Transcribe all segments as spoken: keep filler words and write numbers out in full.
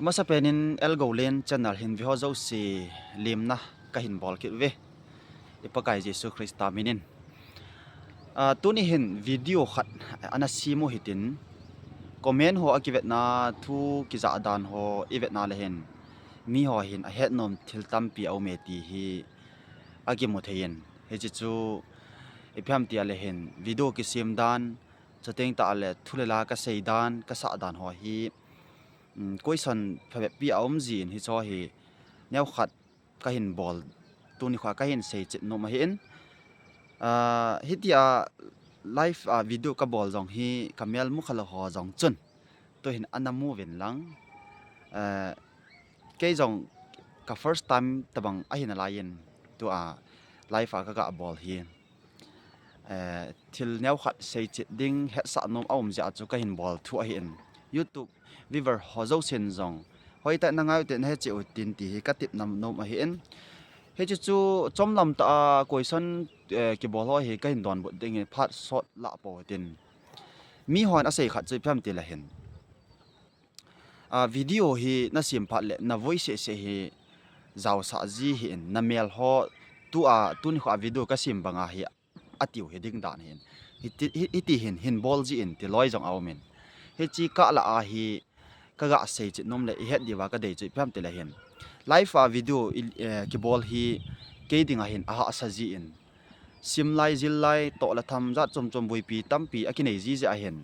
Masapen in L Golen channel hin ve ho jouse lemna kahin bol kit uve, i Pakai Jesu Christa min in. Ah, tuni hin video khat ana sem u hitin, comment ho akivetna, thu kijah dan ho ivetna le hin, miho hin ahet nom thil tampi aume ti hi akimu thei in, hiche chu ipi ham tia le hin, video kisem dan, chuteng tah le thu le la kasei dan, kasah dan ho hi, um, question phabep pi aum jin, hiche ho hi neokhat kahin bol, tuni kho a kahin seichet nom ahin. Ah, hitia live a video kabol jong hi kamel mukhalou ho jong chun tuhin ana mu uvin lang. Ah, kei jong ka first time tobang ahi nalai in, tua live a kaga bol hi, eh, thil neokhat seichet ding hetsah nom aum jeh a chu kahin bol thu ahin. YouTube viewer ho jousen jong hoitah in nangai ute, nahet cheh ute ti hi katep nom ahin. Hiche chu chomlam tah a question, eh, kibol ho hi kahin donbut ding hi phat sot lah pou hitin. Mihon asei khat chu ipi ham ti le hin, ah, video hi nasem phat le na voice seh seh hi jaosah ji hih in, namel ho tua tuni kho a video kasem banga hi atiu hi ding dan hin, hiti, hi, hiti hin hin bol jin ti loi jong aumin. Hiche kah lah a hi kaga seichet nom le ihet diuva kadei chu ipi ham ti le hin, live a video i, eh, kibol hi kei dinga hin ahahsa jin, simlai jillai toh le tham jat chom chom buipi tampi akinei ji jeh ahin,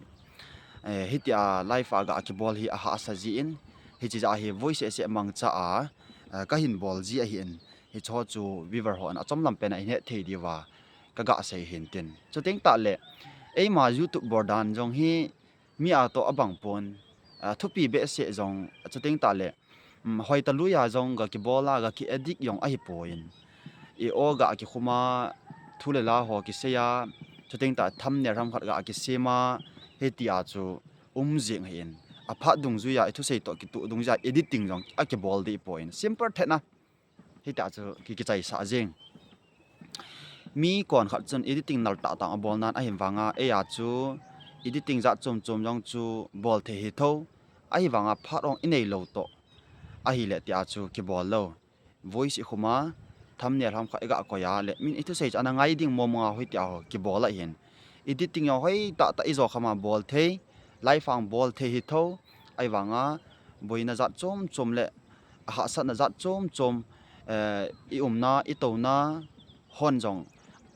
eh, hitia live a ga kibol hi ahahsa jin, hiche jeh a hi voice seh seh mangcha a, eh, kahin bol ji ahin, hiche ho chu viewer hon achomlam pen a ahin het thei diuva kaga sei hin tin. Chuteng tah le eima YouTuber dan jong hi mi a toh abang pon, ah, thupi behseh jong, chuteng tah le, um, hoitah lui a jong ga kibol a, ga ki edit jong ahipoi. I o ga kikhum a, thu le la ho kisei a, chuteng tah thumbnail ham khat ga kisem a, hitia chu um jing ahin. Aphat dungjui a, i thusei toh kitoh dungjui a editing jong akibol deh poi. Simple thet na hitia chu ki, kichaisah jing. Mi konkhat chun editing nal tahtah abol nan ahi vanga, eia chu editing jat chom chom jong chu bol thei hi tho. Ahivanga phat ong inei lou toh ahile tia chu kibol lou. Voice ikhum a, thumbnail ham khat iga koi a le, min ithusei chu ana ngai ding mong mong a hoitia ho kibol ahin. Editing jong hoitah tah ijo kham a bol thei, live a bol thei hi tho. Ahivanga boina jat chom chom le ahahsatna jat chom chom, eh, i umna, i touna hon jong,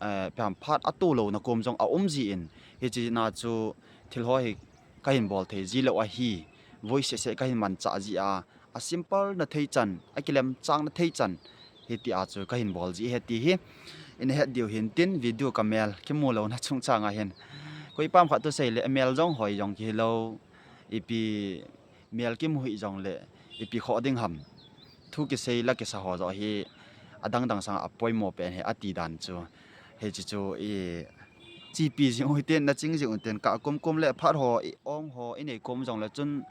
eh, ipi ham phat atoh louna kom jong aum jin, hiche na chu thil ho hi kahin bol thei ji lou ahi, voice seh seh kahin manchah ji a, a simple na thei chan, akilemchang na thei chan, hitia chu kahin bol ji ahi ti hi ina het diu hin tin, video kamel kimu louna chungchang a hin koipam khat thusei le mel jong hoi jong kihilou, ipi mel kimu hih jongle ipi khoh ding ham. Thu kisei la kisa ho joh hi adang dang sanga apoimo pen hi ati dan chu. Hiche chu i chepi jing u hiten, naching jing u hiten, kah kom kom le phat ho i ong ho inei kom jongle chun,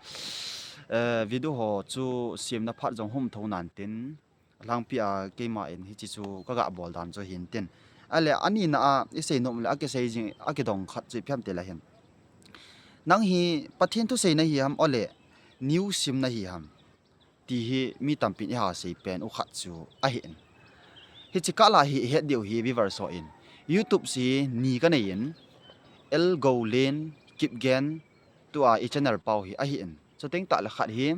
eh, video ho chu semna phat jong hum tho nan tin, alangpi a keima in hiche chu kaga bol dan chu hin tin. Ale ani na a isei nom le akisei jing, akidong khat chu ipi ham ti le hin, nang hi Pathen thusei nahi ham, ole news sim nahi ham ti hi mi tampin iha sei pen u khat chu ahin. Hiche kah lah hi ihet diu hi viewers ho in, YouTube hi ni kanei in, L Golen Kipgen tua i channel pau hi ahin. Chuteng tah le khat hi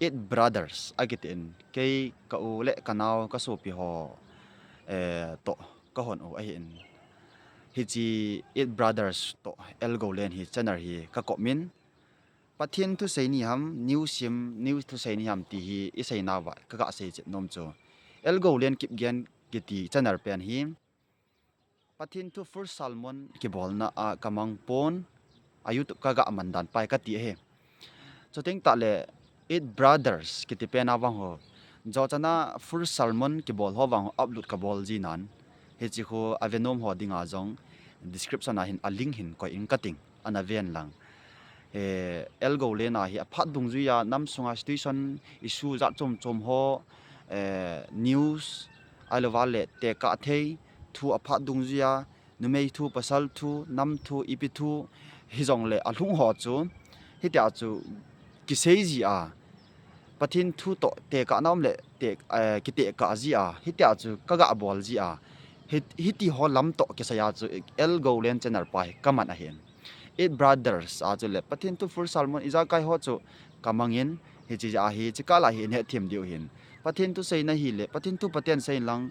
Eight Brothers akitin, kei ka u le ka nao ka sopi ho, eh, toh kahon u ahin. Hiche Eight Brothers toh L Golen hi channel hi kakop in, Pathen thusei ni ham, news sim, news thusei ni ham ti hi isei nauva kaga seichet nom chu, L Golen Kipgen kiti channel pen hi Pathen thu full sermon kibolna a kamang pon, a YouTube kaga man dan pai kati ahi. Chuteng tah le Eight Brothers kiti pen a vang ho, jo chana full sermon kibol ho vang ho upload kabol ji nan, hiche khu ave nom ho dinga jong description a hin a link hin koi in kating, ana ven lang. Eh, L Golen a hi aphat dungjui a nam sunga situation issue jat chom chom ho, eh, news, ahilou va le tekah thei thu aphat dungjui a, numei thu, pasal thu, nam thu, ipi thu hijongle alhung ho chu hitia chu kisei ji a, Pathen thu toh tekahna um le te, eh, kitekah ji a, hitia chu kaga bol ji a, hi, hiti ho lam toh kisai a chu L Goulen channel pa hi kaman ahin. Eight Brothers a chu le Pathen thu full sermon ijakai ho chu kamangin, hiche jeh a hi, hiche kah la hi in hetthem diu hin. Pathen thu seina hi le, Pathen thu phaten sei inlang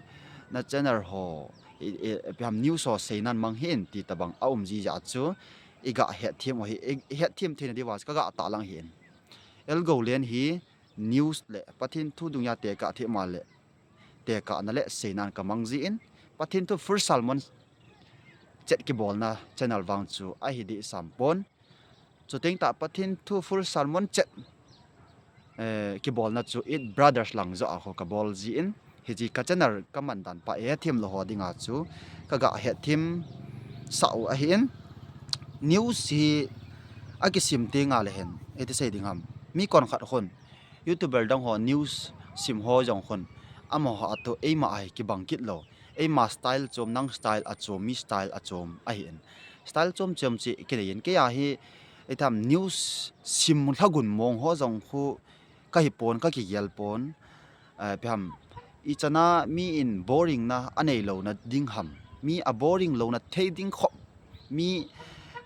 na channel ho, i, i, ipi ham news ho seinan mang hih in ti tabang aum ji jeh a chu, iga hetthem u hi, i, hetthem theina diuva chu kaga tahlang hin. L Goulen hi news le Pathen thu dungjui a tekah thei ma le, tekahna le seinan kamang ji in, Pathen thu full sermon chet kibolna channel vang chu ahi dehsam pon. Chuteng tah Pathen thu full sermon chet, eh, kibolna chu Eight Brothers lang joh a ho kabol ji in, hiche ka channel kaman dan pa hetthem lou ho dinga chu kaga hetthem sah u ahin, news hi akisim tengle hen, iti sei ding ham, mi konkhat khun, YouTuber dang ho news sim ho jong khun, amaho a toh eima a hi kibang kit lou. Eima style chom, nang style achom, mi style achom ahin. Style chom chom chu kinei in, kei a hi, ipi ham, news sim lhagun mong ho jong khu kahi pon, kakigel pon. Eh, ipi ham, ichana mi in boring na anei louna ding ham, mi a boring louna thei ding khop, mi,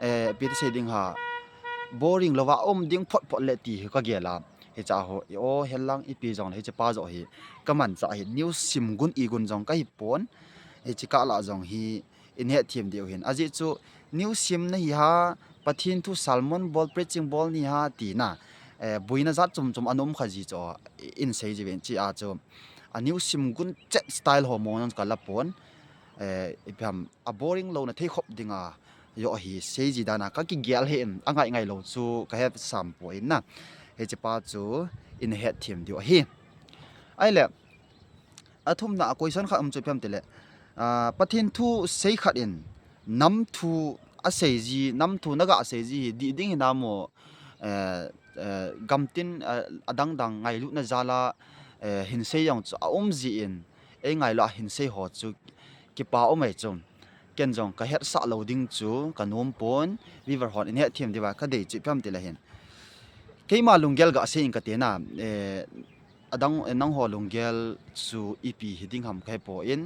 eh, ipi ti sei ding ham, boring louva um ding phot phot le ti hi kagel a. Hiche ho, i o, helang ipi jongle hiche pa joh hi kamanchah hi, news sim gun igun jong kahi pon. Hiche kah la jong hi in hetthem diu hin. Ajeh chu news sim nahi ham, Pathen thu sermon bol, preaching bol nahi ham tina, eh, boina jat chom chom ana um kha ji chu, i, in sei ji uvin, hiche a chu a news sim gun chet style ho mong jong kala pon. Eh, ipi ham, a boring louna thei khop dinga joh hi sei ji dan a kakigel hih in, angai ngai lou chu kahesam poi na. Hiche pa chu in hetthem diu ahi. Ahile, athumna a question khat um chu ipi ham tile, ah, Pathen thu sei khat in nam thu asei ji, nam thu naga sei ji hi dih ding hinam mo, eh, eh, gamtin, eh, adang dang ngailutna jal a, eh, hinsei jong chu aum ji in, ei ngailu a hinsei ho chu kipa um ahi chu. Ken jong kahetsah lou ding chu kanom pon, viewer hon in hetthem diuva kadei chu ipi ham tile hin, keima lunggel ga sei in kati na, eh, adang, eh, nangho lunggel chu ipi hi ding ham kahe poi,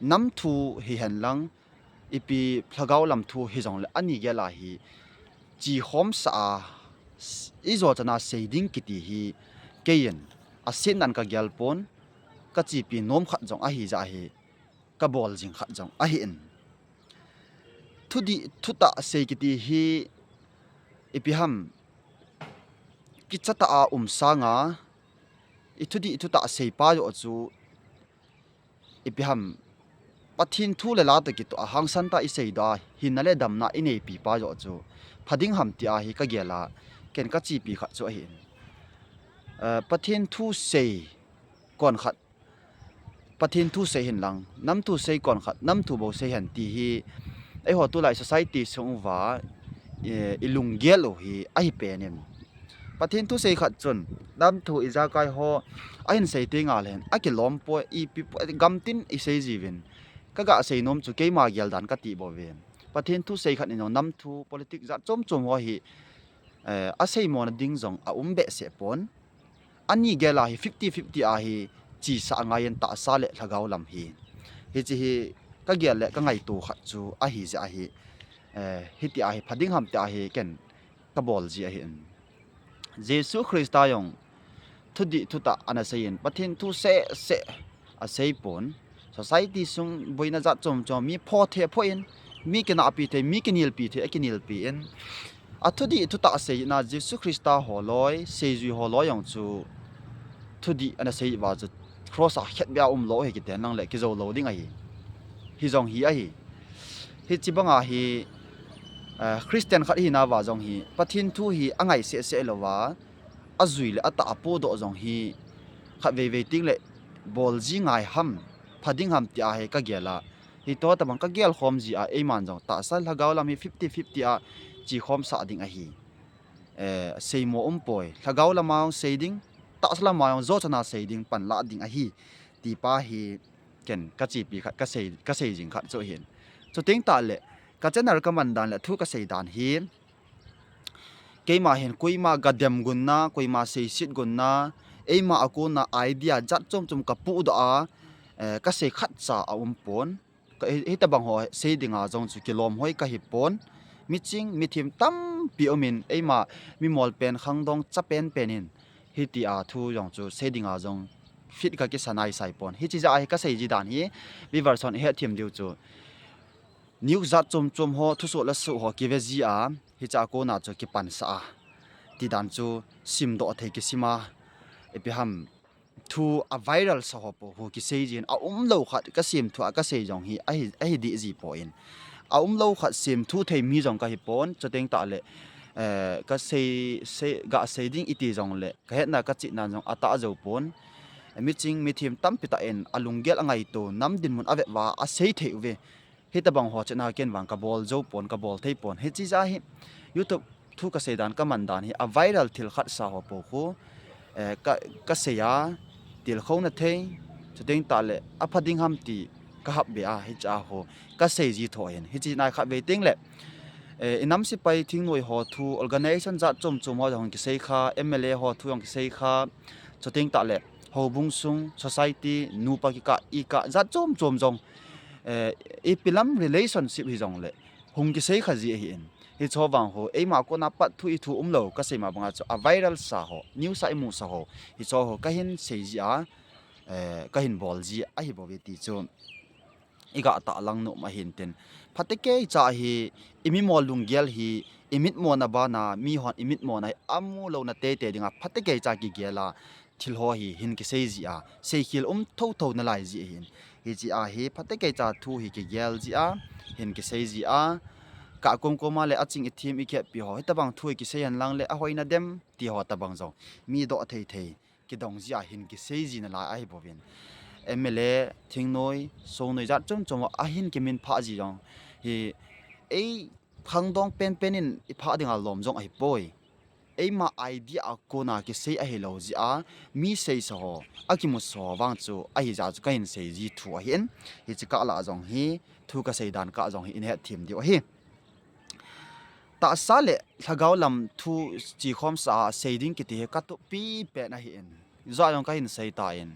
nam thu hihen lang, ipi lhagao lam thu hijongle ani gel a hi chekhomsah a, s-, ijo chan a sei ding kiti hi keiyin asetnan kagel pon, kachepi nom khat jong ahi jeh a hi, kabol jing khat jong ahin. Thudih thutah sei kiti hi ipi ham, kichatah a um sanga, i thudih thutah sei pa joh chu ipi ham, Pathen thu le la toh kitoh a hangsan tah a isei doh a, hinna le damna ineipi pa joh chu pha ding ham tia hi kagel a, ken kachepi khat chu ahin. Eh, Pathen thu sei konkhat, Pathen thu sei hin lang, nam thu sei konkhat, nam thu bou sei hen ti hi, eiho tulai society sung uva, eh, ilunggel u hi ahi pen in. Pathen thu sei khat chun, nam thu ijakai ho ahin sei tengle hen akilom poi, ipi poi, gamtin isei jiuvin. Kaga sei nom chu keima gel dan kati bou ve. Pathen thu sei khat in jong nam thu, politics jat chom chom ho hi, eh, aseimona ding jong aum behseh pon. Ani gel a hi fifty fifty a hi chesa angai in tahsa le lhagao lam hi. Hiche hi kagel le kangaito khat chu ahi jeh a hi, eh, hitia hi pha ding ham tia hi ken kabol ji ahin. Jesu Christa jong thudih thutah ana sei in, Pathen thu seh seh asei pon. Society sung boina jat chom chom, mi pho thei apho in, mi kinahpi thei, mi kinelpi thei akinelpi in, athudih thutah seina Jesu Christa holoi, seijui holoi jong chu thudih ana sei uva chu cross a khetbeh a umlou hi kiten lang le kijou lou ding ahi. Hijong hi ahi. Hiche banga hi, eh, Christian khat hina uva jong hi Pathen thu hi angai seh seh louva, ajui le atah a podoh jong hi khatvei vei tengle bol ji ngai ham, pha ding ham tia hi kagel a, hitoh tabang kagel khom ji a, eiman jong tahsa lhagao lam hi fifty fifty a chekhomsah ding ahi. Eh, seimo um poi, lhagao lama jong sei ding, tahsa lama jong jo chan a sei ding, panla ding ahi, ti pa hi ken kachepi khat, kasei, kasei jing khat chu ahin. Chuteng tah le, ka channel kaman dan le thu kasei dan hi, keima hin koima gadem gunna, koima seiset gunna, eima a kona idea jat chom chom kapudoh a, eh, kasei khatcha aumpon. Ka, hi, hitobang ho sei dinga jong chu kilom hoi kahipon. Miching, mithem tampi umin, eima mimol pen khangdong cha penpen in hitia thu jong chu sei dinga jong fit kakisa naisai pon. Hiche jeh a hi kasei ji dan hi viewers hon ihet them diu chu, news jat chom chom ho, thusoh le soh ho kive ji a, hiche a kona chu kipansah a, ti dan chu simdoh thei kisima, ipi ham, thu a viral sa ho po hu kisei jin, aumlou khat kasem thu a kasei jong hi ahi, ahi dih ji poi. Aumlou khat sem thu thei mi jong kahipon, chuteng tahle, eh, kasei, sei, gasei ding iti jongle kahetna kachihna jong atah joupon. Miching, mithem tampi tah in alunggel angaito, nam dinmun avet uva asei thei uve. Hitobang ho chena ken vang kabol joupon, kabol theipon. Hiche jeh a hi YouTube thu kasei dan, kaman dan hi a viral thil khatcha ho po khu, eh, ka, kasei a, tilkhouna thei, chuteng tahle apha ding ham ti kahap be a, hiche a ho kasei ji tho hin. Hiche nai khatvei tengle, eh, inam sepai thingnoi ho thu, organization jat chom chom ho jong kisei kha, M L A ho thu jong kisei kha, chuteng tahle houbung sung, society, nupa kikah, ikah, jat chom chom jong, eh, ipi lam relationship hijongle hung kisei kha ji ahin. Hiche ho vang ho, eima kona pat thu ithu umlou, kasei ma banga chu a viral sa ho, news a imusa ho, hiche ho kahin sei ji a, eh, kahin bol ji ahibouve ti chu iga tahlang nom ahin tin. Phatecha hi, imimol lunggel hi, imitmona bana, mihon imitmona hi amulouna teitei dinga phatecha kigel a, thil ho hi hin kisei ji a, seikhel um thotho nalai ji ahin. Hiche a hi phatecha thu hi kigel ji a, hin kisei ji a, kah komkoma le aching ithem ikhetpi ho, hitobang thu hi kisei henlang le ahoina dem ti ho tobang jong midoh thei thei kidong ji a hin kisei ji nalai ahibouvin. M L A, thingnoi, songnoi jat chom chom ho ahin kiminphah ji jong hi, ei khangdong penpen in iphah dinga lom jong ahipoi. Eima idea a kona kisei ahilou ji a, mi seisa ho, akimusa ho vang chu ahi jeh chu kahin sei ji thu ahin. Hiche kah lah jong hi, thu kasei dan kah jong hi ihet them diu ahi. Tahsa le lhagao lam thu chekhomsa a sei ding kiti hi katup pipen ahin. Ijeh jong kahin sei tan,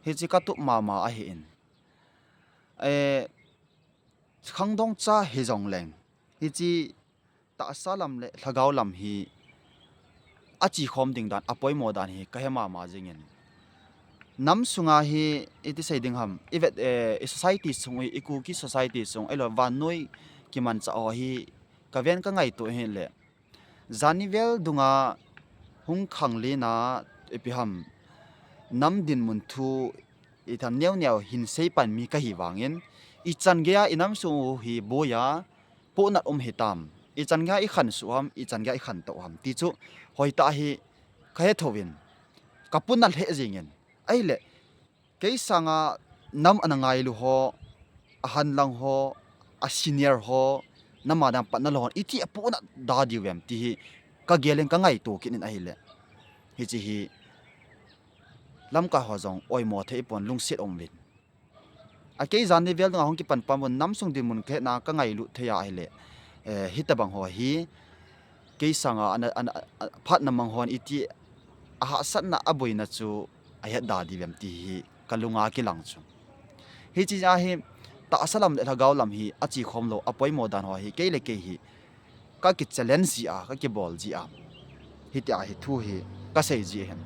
hiche katup mama ahin. Eh, khangdong cha hijongleng, hiche tahsa lam le lhagao lam hi achekhom ding dan, apoimo dan hi kahe mama jingin. Nam sunga hi iti sei ding ham, ivet, eh, i society sung, i Kuki society sung, ahilou vannoi kimanchah ho hi kaven kangaito hile, janhi vel dunga hung khanglen a, ipi ham, nam dinmun thu itham neo neo hin seipan mi kahi vangin, ichan geiya inam sung u hi boiya, pohnat um hitam, ichan geiya ikhansoh ham, ichan geiya ikhantou ham ti chu hoitah hi kahe thouvin, kapohnat lheh jengin. Ahile, kei sanga nam ana ngailu ho, ahanlang ho, a senior ho, nam a dang patna lou hon iti apohnat da diu vem ti hi kagel in kangaito kit in ahile, hiche hi lamkai ho jong oimo thei pon, lungset um uvin. Akei janhi vel dunga hung kipan pan pon, nam sung dinmun kahetna kangailut thei a ahile, eh, hitobang ho hi kei sanga ana, ana, a, phatna mang hon iti ahahsatna, aboina chu ahet da diu vem ti hi kalunga kilang chu. Hiche jeh a hi tahsa lam le lhagao lam hi achekhom lou, apoimo dan ho hi kei le kei hi kaki challenge ji a, kakibol ji a, hitia hi thu hi kasei ji ahin.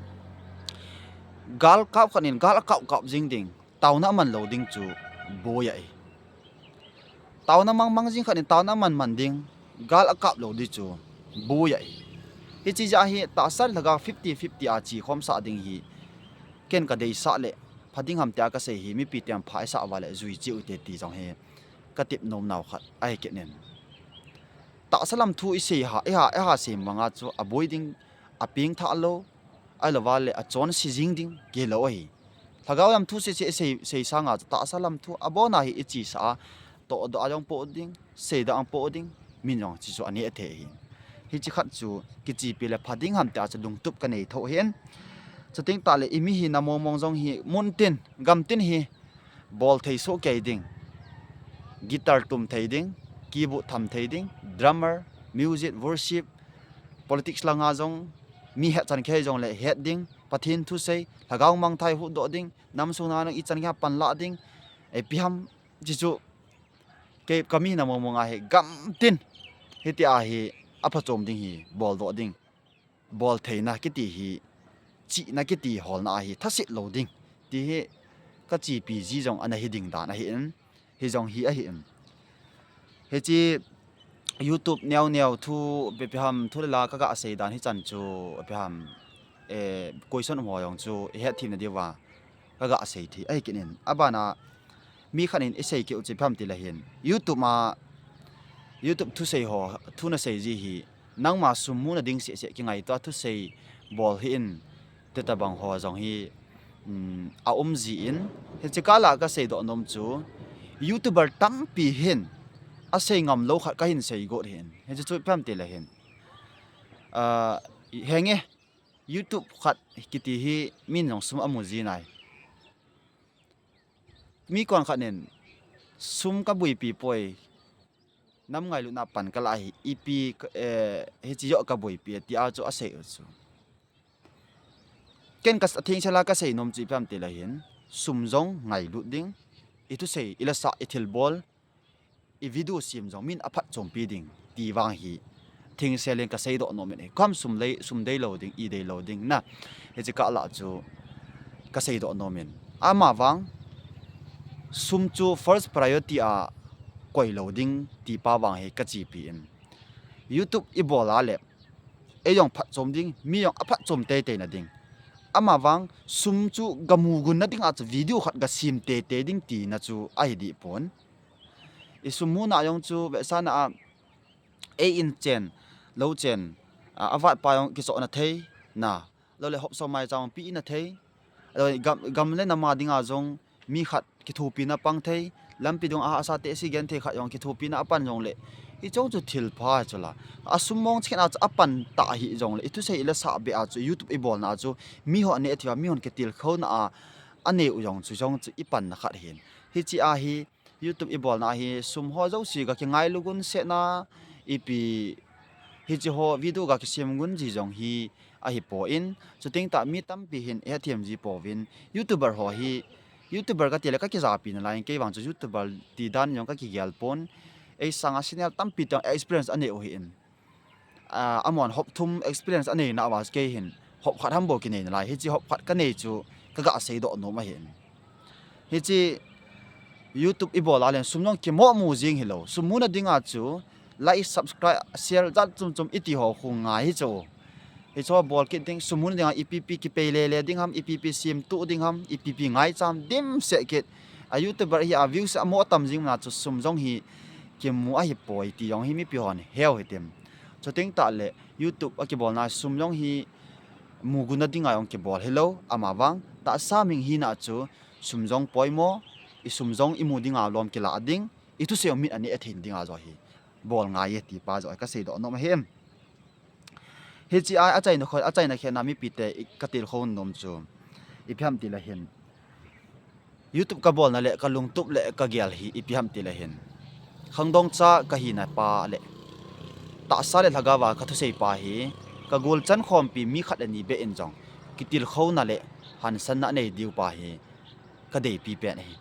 Gal kap khat in gal akap kap jing ding, taona aman lou ding chu boi ahi. Taona mang mang jing khat in taona aman man ding, gal akap lou ding chu boi ahi. Hiche jeh a hi tahsa le lhagao fifty fifty a chekhomsah ding hi ken kadeisah le pha ding ham tia kasei hi, mipi ten pha isah uva le jui cheh ute ti jong hi katep nomnau khat ahi kit in. Tahsa lam thu isei ha, iha, iha sei manga chu aboi ding, apengthah lou, ahilouva le achonse jing ding kilou ahi. Lhagao lam thu sese isei, sei sanga chu tahsa lam thu abona hi ichesah a, tohdoh a jong poh ding, seidoh a jong poh ding, min jong hiche chu aneh thei ahi. Hiche khat chu kichepi le pha ding ham tia chu lungtup kanei tho ahin. Chuteng tahle imihina mong mong jong hi muntin, gamtin hi bol thei soh kei ding, guitar tum thei ding, keyboard tham thei ding, drummer, music, worship, politics langa jong mi hetchan kei jongle het ding, Pathen thusei, lhagao mangthai huhdoh ding, namsung nana ichan kei a panlah ding, ipi ham, chuchu kei kami na mong mong ahi gamtin, hitia hi aphachom ding hi boldoh ding, boltheina kiti hi, chihna kiti holna ahi thaset lou ding, ti hi kachepi ji jong ana hi ding dan ahin, hijong hi ahin. Hiche YouTube neo neo thu, ipi ham, thu le la kaga sei dan hichan chu, ipi ham, question ho jong chu ihet themna diuva kaga sei thei ahi kit in. Abana mi khat in isei keu chu ipi ham tile hin, YouTube a, YouTube thusei ho, thu nasei ji hi, nangma sum muna ding sehseh kingaito a thusei bol hih in, ti tobang ho jong hi aum ji in, hiche kah la kaseidoh nom chu, YouTuber tampi hin asei ngam lou khat kahin sei got hin, hiche chu ipi ham tile hin, henge, YouTube khat kiti hi min jong sum amu ji nai. Mi konkhat in, sum kabuipi poi, nam ngailutna pan kalah hi, ipi, hiche joh kabuipi e, tia chu asei u chu. Ken ka, athengsel a kasei nom chu ipi ham tile hin, sum jong ngailut ding, ithusei, ilasah, ithilbol, ivideo sem jong min aphatchompi ding, ti vang hi thengsel in kaseidoh nom in, koi ham sum deilou ding, ideilou ding na, hiche kah la chu kaseidoh nom in. Amavang sum chu first priority a koilou ding, ti pa vang hi kachepi in. YouTube ibol a le, ei jong phatchom ding, mi jong aphatchom teitei na ding. Amavang sum chu gamu gunna dinga chu video khat gasem teitei ding tina chu ahi deh pon. Isum muna jong chu vetsahna a, ei in chen, lou chen, avatpa jong kichohna thei na, loule hopso maicham jong pehna thei, gam le nam a dinga jong mi khat kithopina pang thei, lampi dung a hahsa tehse genthei khat jong kithopina apan jongle, hiche jong chu thilpha chu la. Asum mong chikhat a chu apan tah hih jongle, ithusei ilasah beh a chu YouTube ibolna a chu miho aneh thei uva, mihon kitilkhouna a anei u jong chu, jong chu ipanna khat hin. Hiche a hi YouTube ibolna hi sum ho jouse gakingailu gun setna, ipi, hiche ho video gakisem gun ji jong hi ahipoi, chuteng tah mi tampi hin ihethem ji pouvin, YouTuber ho hi, YouTuber katile kakijapi nalai in, kei vang chu YouTuber ti dan jong kakigel pon, ei sanga senior tampi teng experience anei u hin, amahon hop thum experience aneina uva kei hin hop khat ham bou kinei nalai, hiche hop khat kanei chu kaga seidoh nom ahin. Hiche YouTube ibol a len sum jong kimohmu jeng hilou, sum muna dinga chu like, subscribe, share jat chom chom iti ho khu ngai hichu. Hicheho bol kit ding, sum muna dinga ipi ipi kipei lele ding ham, ipi ipi semtuh ding ham, ipi ipi ngaicham dimset kit. A YouTuber hi a views amoh tam jeng na chu sum jong hi kimu ahipoi ti jong hi mipi hon heu hitin. Chuteng tah le YouTube akibolna sum jong hi mugunna dinga jong kibol hilou, amavang tahsa ming hina chu sum jong poimo, isum jong imu dinga lom kilah ding, ithusei jong min aneh thei dinga joh hi bol ngai e ti pa joh hi kaseidoh nom ahi. Hiche a achaina khat, achaina khat na mipite katilkhou nom chu ipi ham tile hin, YouTube kabolna le kalungtup le kagel hi ipi ham tile hin, khangdong cha kahina pa le tahsa le lhagao a kathusei pa hi, kagolchan khompi mi khat le ni beh in jong kitilkhouna le hansanna anei diu pa hi kadeipi pen ahi.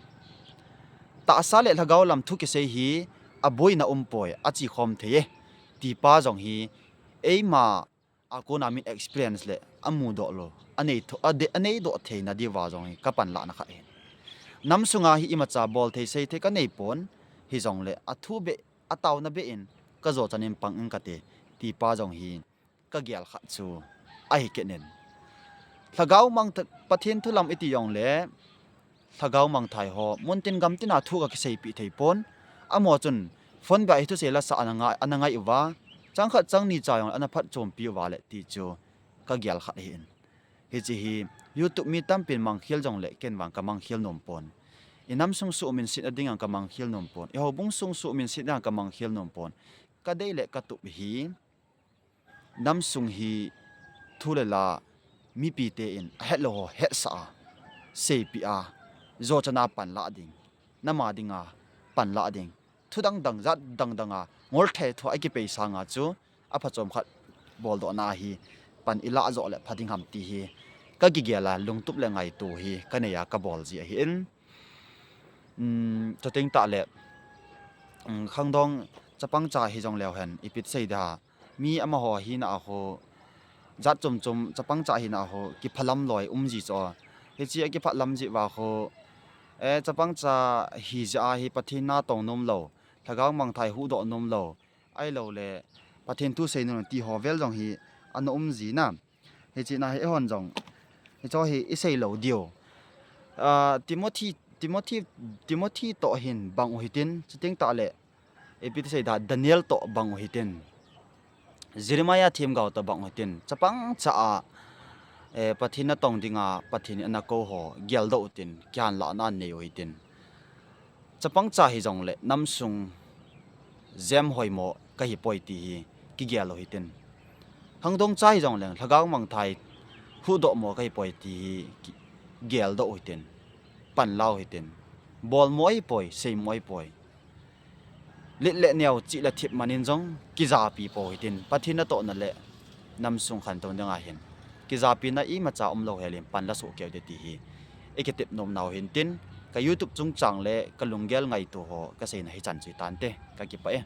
Tahsa le lhagao lam thu kisei hi aboina umpoi, achekhom thei e ti pa jong hi eima a kona min experience le amudoh lou, aneidoh theina diuva jong hi kapanlahna khat ahin. Nam sunga hi imacha bolthei seithei kanei pon, hijongle athu beh, ataona beh in kajochan in pang ing kate ti pa jong hi kagel khat chu ahi kit in. Lhagao mang, Pathen thu lam iti jongle lhagao mangthai ho muntin gamtin a thu kakiseipeh thei pon. Amaho chun phone beh a hi thusei lasah ana ngai uva, chang khat chang ni cha jongle ana phatchompi uva le ti chu kagel khat ahin. Hiche hi YouTube mi tampin mangkhel jongle ken vang kamangkhel nom pon. Inam sung suhminsetna dinga kamangkhel nom pon, ihoubung sung suhminsetna dinga kamangkhel nom pon. Kadei le katup hi, nam sung hi thu le la mipite in ahetlou ho hetsah a, seipeh a, jochan a panlah ding, nam a dinga panlah ding, thu dangdang jat dangdang a ngolthei thu a kipei sanga chu aphachom khat boldohna hi pan ilah joh le pha ding ham ti hi kakigel a lungtup le ngaito hi kanei a kabol ji ahin. Um, chuteng tahle, um, khangdong chapang cha hijong leu hen, ipi ti sei da, mi amaho hina a ho, jat chom chom chapang cha hina a ho, kiphalam loi um ji chu. Hiche a kiphalam ji uva ho, eh, chapang cha hijeh a hi Pathen natong nom lou, lhagao mangthai huhdoh nom lou, ahiloule Pathen thu sei nom lou ti ho vel jong hi ana um ji na. Hiche na hi eihon jong hicheho hi isei lou diu. Ah, Timothy, Timothy, Timothy toh hin bang u hitin, chuteng tahle, ipi ti sei da, Daniel toh bang u hitin, Jeremiah themgao toh bang u hitin, chapang cha a, eh, Pathen natong dinga Pathen in ana kou ho geldoh utin, kihanlahna nei u hitin. Chapang cha hijongle namsung jem hoimo kahipoi ti hi kigel u hitin. Khangdong cha hijongleng lhagao mangthai huhdoh mo kahipoi ti hi ki-, geldoh u hitin. Panla u hitin. Bolmo ahipoi, seimo ahipoi. Lit le neo, chih le thip man in jong kijapi pou hitin. Pathen natohna le namsung khantou dinga hin kijapina imacha umlou helin panla soh keu hite ti hi ikitep nomnau hintin, ka YouTube chungchang le kalunggel ngaito ho kaseina hichan chu hitante, kakipah e.